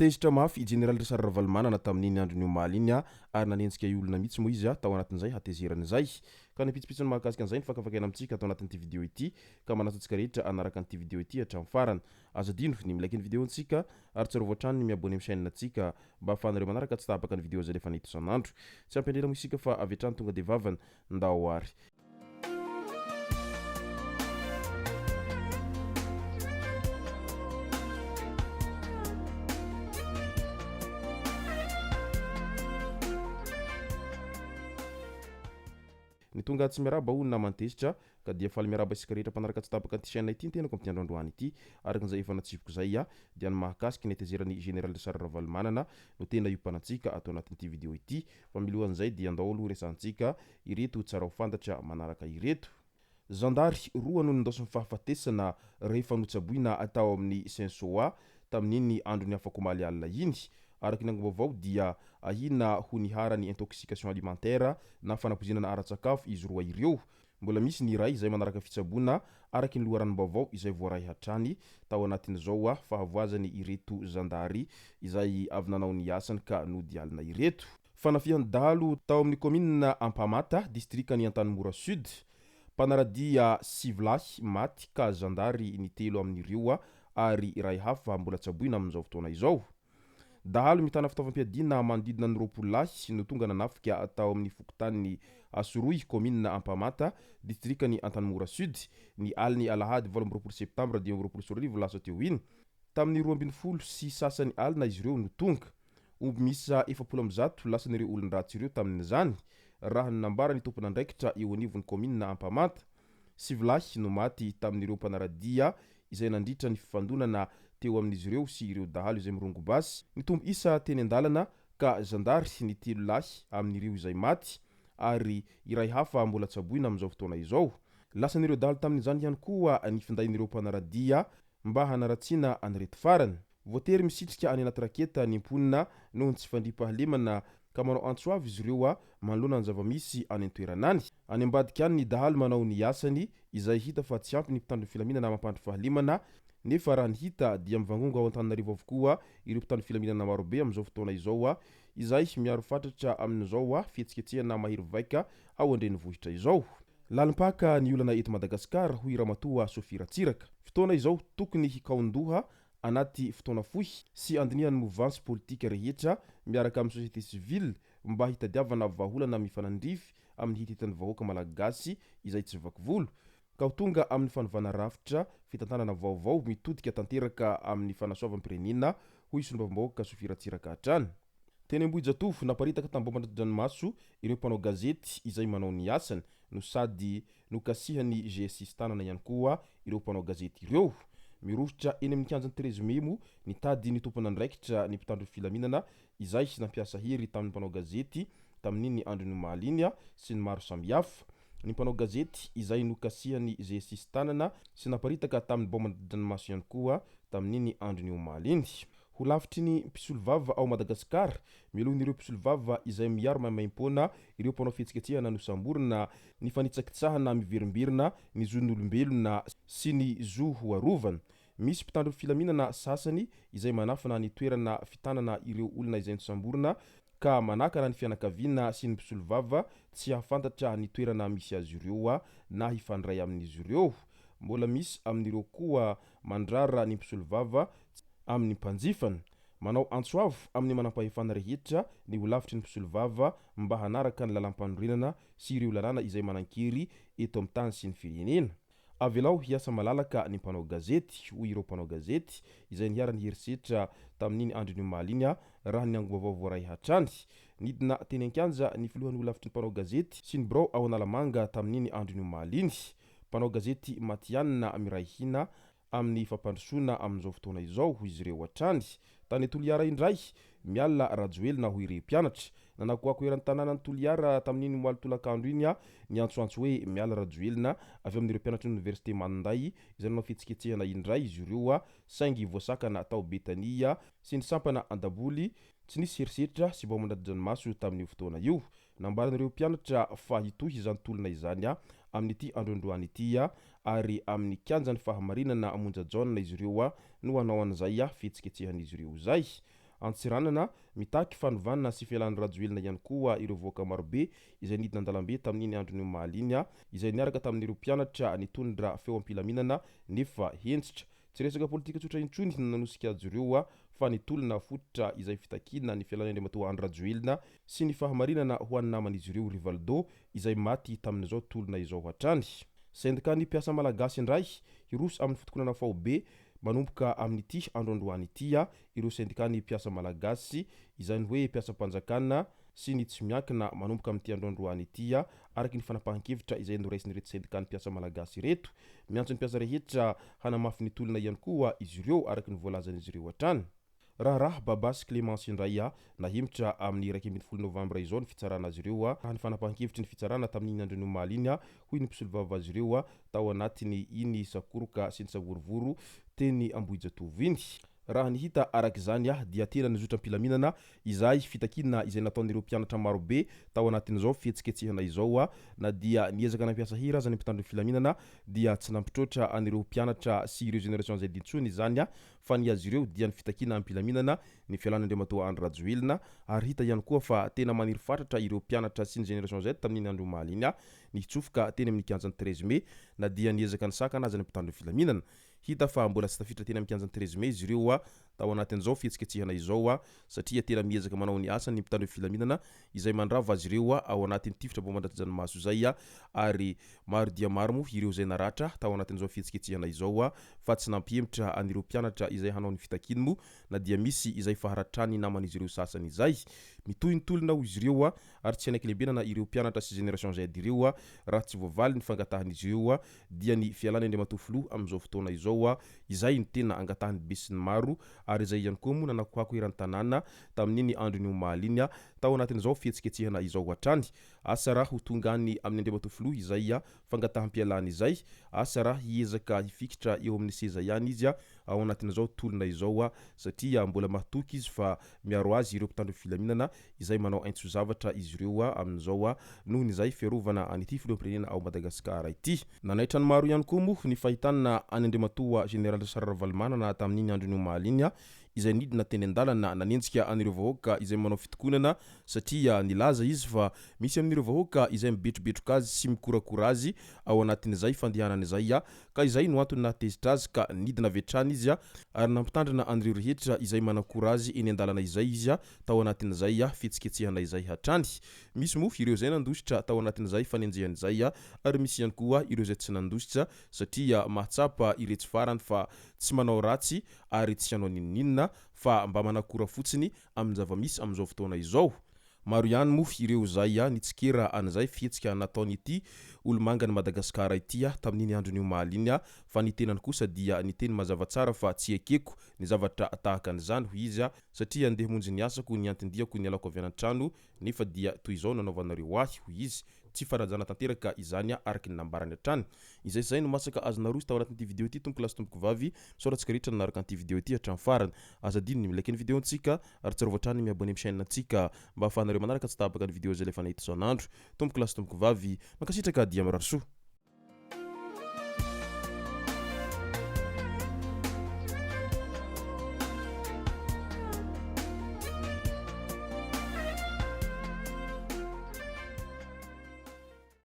Tezitra mafy i Jeneraly Richard Ravalomanana tamin'iny andron'ny omaly iny ary nanenjika io olona mihitsy moa izy tao anatin'izay hatezerany izay. Ka ny pitsopitsony mahakasika an'izay no fakafakaina amintsika ato anatin'ity video ity ka manasa antsika rehetra hanaraka an'ity video ity hatramin'ny farany. Aza adino ny mi-like ny video-ntsika ary tsarovy hatrany ny mi-abonner amin'ny chaîne-ntsika mba ahafahanareo manaraka tsy tapaka ny video izay alefanay eto isan'andro. Tsy hampiandry ela moa isika fa avy hatrany tonga dia vavany. Ndao ary. Ny tonga tsy miarahaba hono naman'i Tezitra ka dia faly miarahaba isika rehetra mpanaraka tsy tapaka an'ity chaîne ity ny tenako amin'ity andro androany ity. Araka izay efa natsipiko izay dia ny mahakasika ny hatezeran'i Général Richard Ravalomanana no tena hiompanantsika ato anatin'ity vidéo ity. Fa milohan'izay dia andao aloha resahantsika ireto tsara ho fantatra manaraka ireto. Zandary roa no nindaosin'ny fahafatesana rehefa notsaboina tao amin'ny Censoa tamin'iny andron'ny afak'omaly alina iny. Araka ny angom-baovao dia ahiana ho niharan'ny intoxication alimentaire na fanapoizinana ara-tsakafo izy roa ireo. Mbola misy ny iray izay manaraka fitsaboana araka ny loharanom-baovao izay voaray hatrany tao anatin'izao fahavoazany ireto zandary izay avy nanao ny asany ka nody alina ireto. Fanafihan'ny dahalo tao amin'ny kaominina Ampahamata, distrikan'i Antanimora Sud. Mpanara-dia sivy lahy maty ka zandary ny telo amin'ireo ary iray hafa mbola tsaboina amin'izao fotoana izao. Dahalo mitana fitaovam-piadiana manodidina ny 20 lahy no tonga nanafika tao amin'ny fokontanin'i Asoroy, kaominina Ampahamata, distrikan'i Antanimora Sud, ny alin'ny alahady 28 septambra 2025 lasa teo iny. Tamin'ny 12:30 alina izy ireo no tonga. Omby miisa 140 lasan'ireo olon-dratsy ireo tamin'izany, raha ny nambaran'ny tompon'andraikitra eo anivon'ny kaominina Ampahamanta. Sivy lahy no maty tamin'ireo mpanara-dia izay nandritra ny fifandonana teo amin'izy ireo sy ireo dahalo izay mirongo basy. Nitombo isa teny an-dalana ka zandary ny telo lahy amin'ireo izay maty ary iray hafa mbola tsaboina amin'izao fotoana izao. Lasan'ireo dahalo tamin'izany ihany koa ny findain'ireo mpanara-dia mba hanaratsiana an'ireto farany. Voatery misitrika any anaty raketa ny mponina noho ny tsy fandriampahalemana ka manao antso avo izy ireo manoloana ny zava-misy any an-toerana any. Any ambadika any ny dahalo manao ny asany izay hita fa tsy ampy ny mpitandro ny filaminana mampandry fahalemana nefa raha ny hita dia mivangongo ao Antananarivo avokoa ireo mpitandro filaminana marobe amin'izao fotoana izao izay miaro fatratra amin'izao fihetsiketsehana mahery vaika ao an-drenivohitra izao. Lalim-paka ny olana eto Madagasikara hoy Ramatoa Sophie Ratsiraka. Fotoana izao tokony hikaon-doha anaty fotoana fohy sy andinihan'ny movansy politika rehetra miaraka amin'ny société civile mba hitadiavana vahaolana mifanandrify amin'ny hitetan'ny vahoaka malagasy izay tsy vaky volo ka ho tonga amin'ny fanovana rafitra fitantanana vaovao mitodika tanteraka amin'ny fanasoavam-pirenena hoy solombavambahoaka Sophie Ratsiraka hatrany. Teny Ambohijatovo, naparitaka tamin'ny bomba-dranomaso ireo mpanao gazety izay manao ny asany no sady nokasihan'ny GSI tanana ihany koa ireo mpanao gazety ireo. Mirohotra eny amin'ny kianjan'i Treize Mai moa nitady ny tompon'andraikitra ny mpitandro filaminana izay nampiasa hery tamin'ny mpanao gazety tamin'iny andron'ny omaly iny sy ny maro samihafa. Ny mpanao gazety izay nokasihan'ny GSI tanana sy naparitaka tamin'ny baoma-dranomaso ihany koa tamin'iny andron'ny omaly iny. Ho lavitry ny mpisolovava ao Madagasikara, melohin'ireo mpisolovava izay miaro maimaimpoana ireo mpanao fihetsiketsehana nosamborina ny fanitsakitsahana miverimberina ny zon'olombelona sy ny zo ho arovana. Misy mpitandro filaminana sasany izay manafina ny toerana fitanana ireo olona izay nosamborina ka manakana ny fianakaviana sy ny mpisolovava tsy hahafantatra ny toerana misy azy ireo na hifandray amin'izy ireo. Mbola misy amin'ireo koa mandrara ny mpisolovava amin'ny mpanjifany. Manao antso avo amin'ny manampahefana rehetra ny holafitry ny mpisolovava mba hanaraka ny lalàmpanorenana sy ireo lalàna izay manan-kery eto amin'ny tany sy ny firenena. Avelao hiasa malalaka ny mpanao gazety, hoy ireo mpanao gazety izay niharan'ny herisetra tamin'iny andron'ny omaly iny raha ny angom-baovao voaray hatrany. Nidina teny an-kianja ny filohan'ny holafitry ny mpanao gazety sy ny birao ao Analamanga tamin'iny andron'ny omaly iny. Mpanao gazety matihanina miray hina amin'ny fampandrosoana amin'izao fotoana izao, hoy izy ireo hatrany. Tany Toliara indray, miala Rajoelina hoy ireo mpianatra. Nanakoako eran'ny tanànan'i Toliara tamin'iny omaly tolakandro iny ny antsoantso hoe miala Rajoelina avy amin'ireo mpianatry ny oniversite Maninday izay nanao fihetsiketsehana indray izy ireo saingy voasakana tao Betania sy ny sampana Andaboly. Tsy nisy herisetra sy baoman-dranomaso tamin'io fotoana io. Nambaran'ireo mpianatra fa hitohy izany tolona izany amin'ity androandroany ity ary amin'ny kianjan'ny fahamarinana Monja Jaona izy ireo no hanao an'izay fihetsiketsehan'izy ireo izay. Antsiranana, mitaky fanovana sy fialan'i Rajoelina ihany koa ireo vahoaka marobe izay nidina an-dalambe tamin'iny andron'ny omaly iny, izay niaraka tamin'ireo mpianatra nitondra feo am-pilaminana nefa hentitra. Tsy resaka politika tsotra intsony no nanosika azy ireo fa ny tolona fototra izay fitakiana ny fialan'i Andriamatoa Andry Rajoelina sy ny fahamarinana ho an'ny naman'izy ireo Rivaldo izay maty tamin'izao tolona izao hatrany. Sendikan'ny mpiasa malagasy indray hiroso amin'ny fitokonana faobe manomboka amin'ity andro androany ity ireo sendikan'ny mpiasa malagasy, izany hoe mpiasam-panjakana sy ny tsy miankina manomboka amin'ity andro androany ity araka ny fanapahan-kevitra izay noraisin'ireto sendikan'ny mpiasa malagasy ireto. Miantso ny mpiasa rehetra hanamafy ny tolona ihany koa izy ireo araka ny voalazan'izy ireo hatrany. Raharaha Baba sy Clémence indray nahemotra amin'ny 11 novambra izao ny fitsarana azy ireo raha ny fanapahan-kevitry ny fitsarana tamin'iny andron'ny omaly iny hoy ny mpisolovava azy ireo tao anatin'ny iny sakoroka sy ny savorovoro teny Ambohijatovo iny. Raha ny hita araka izany dia tena nizotra am-pilaminana izay fitakiana izay nataon'ireo mpianatra marobe tao anatin'izao fihetsiketsehana izao. Na dia niezaka nampiasa hery aza ny mpitandro ny filaminana dia tsy nampitroatra an'ireo mpianatra sy ireo Génération Z intsony izany fa ny azy ireo dia ny fitakiana am-pilaminana ny fialan'Andriamatoa Andry Rajoelina ary hita ihany koa fa tena maniry fatratra ireo mpianatra sy ny Génération Z tamin'iny andro omaly iny ny hitsofoka teny amin'ny kianjan'ny 13 mai na dia niezaka nisakana aza ny mpitandro ny filaminana. Hita fa mbola tsy tafiditra teny amin'ny kianjan'ny 13 mai izy ireo tao anatin'izao fihetsiketsehana izao satria tena miezaka manao ny asany ny mpitandro ny filaminana izay mandrava azy ireo ao anatin'ny tifitra bomba an-dRatsijanomaso izay ary maro dia maro moa ireo izay naratra tao anatin'izao fihetsiketsehana izao fa tsy nampihemotra an'ireo mpianatra izay hanao ny fitakiany moa na dia misy izay faharatran'ny naman'izy ireo sasany izay. Mitohy ny tolona hoy izy ireo ary tsy hanaiky lembenana ireo mpianatra sy Génération Z ireo raha tsy voavaly ny fangatahan'izy ireo dia ny fialany Andriamatoa Filoha amin'izao fotoana izao izay no tena angatahan'ny besinimaro ary izay ihany koa moa nanakoako eran'ny tanàna tamin'iny andron'ny omaly iny tao anatin'izao fihetsiketsehana izao hatrany. Asa raha ho tonga any amin'ny Andriamatoa Filoha izay fangataham-pialana izay, asa raha hiezaka hifikitra eo amin'ny seza ihany izy ao anatin'izao tolona izao satria mbola mahatoky izy fa miaro azy ireo mpitandro filaminana izay manao aintso zavatra izy ireo amin'izao noho ny izay fiarovana an'ity filoham-pirenena ao Madagasikara ity. Nanaitra ny maro ihany koa moa ny fahitana an'i Andriamatoa Général Richard Ravalomanana tamin'iny andron'ny omaly iny izay nidina teny an-dalana nanenjika an'ireo vahoaka izay manao fitokonana satria nilaza izy fa misy amin'ireo vahoaka izay mibetrobetroka azy sy mikorakora azy ao anatin'izay fandehanana izay ka izay no antony nahatezitra azy ka nidina avy hatrany izy ary nampitandrina an'ireo rehetra izay manakora azy eny an-dalana izay izy tao anatin'izay fihetsiketsehana izay hatrany. Misy moa ireo izay nandositra tao anatin'izay fanenjehana izay ary misy ihany koa ireo izay tsy nandositra satria mahatsapa iretsy farany fa tsy manao ratsy ary tsy hanao n'inon'inona fa mba manakora fotsiny amin'ny zava-misy amin'izao fotoana izao. Maro ihany moa ireo izay nitsikera an'izay fihetsika nataon'ity olomangan'i Madagasikara ity tamin'iny andron'ny omaly iny fa ny tenany kosa dia niteny mazava tsara fa tsy ekeko ny zavatra tahaka an'izany hoy izy satria andeha hamonjy ny asako ny anton-diako nialako avy any an-trano nefa dia toy izao nanaovanareo ahy hoy izy. Tsy fanajana tanteraka izany araka ny nambarany hatrany. Izay sy izay no masaka azo naroso tao anatin'ity video ity tompoko lahy sy tompoko vavy. Misaotra antsika rehetra nanaraka an'ity video ity hatramin'ny farany. Aza adino ny mi-like ny video ntsika ary tsarovy hatrany ny mi-abonner amin'ny chaîne ntsika mba ahafahanareo manaraka tsy tapaka ny video izay alefanay eto isan'andro. Tompoko lahy sy tompoko vavy, mankasitraka dia mirary soa.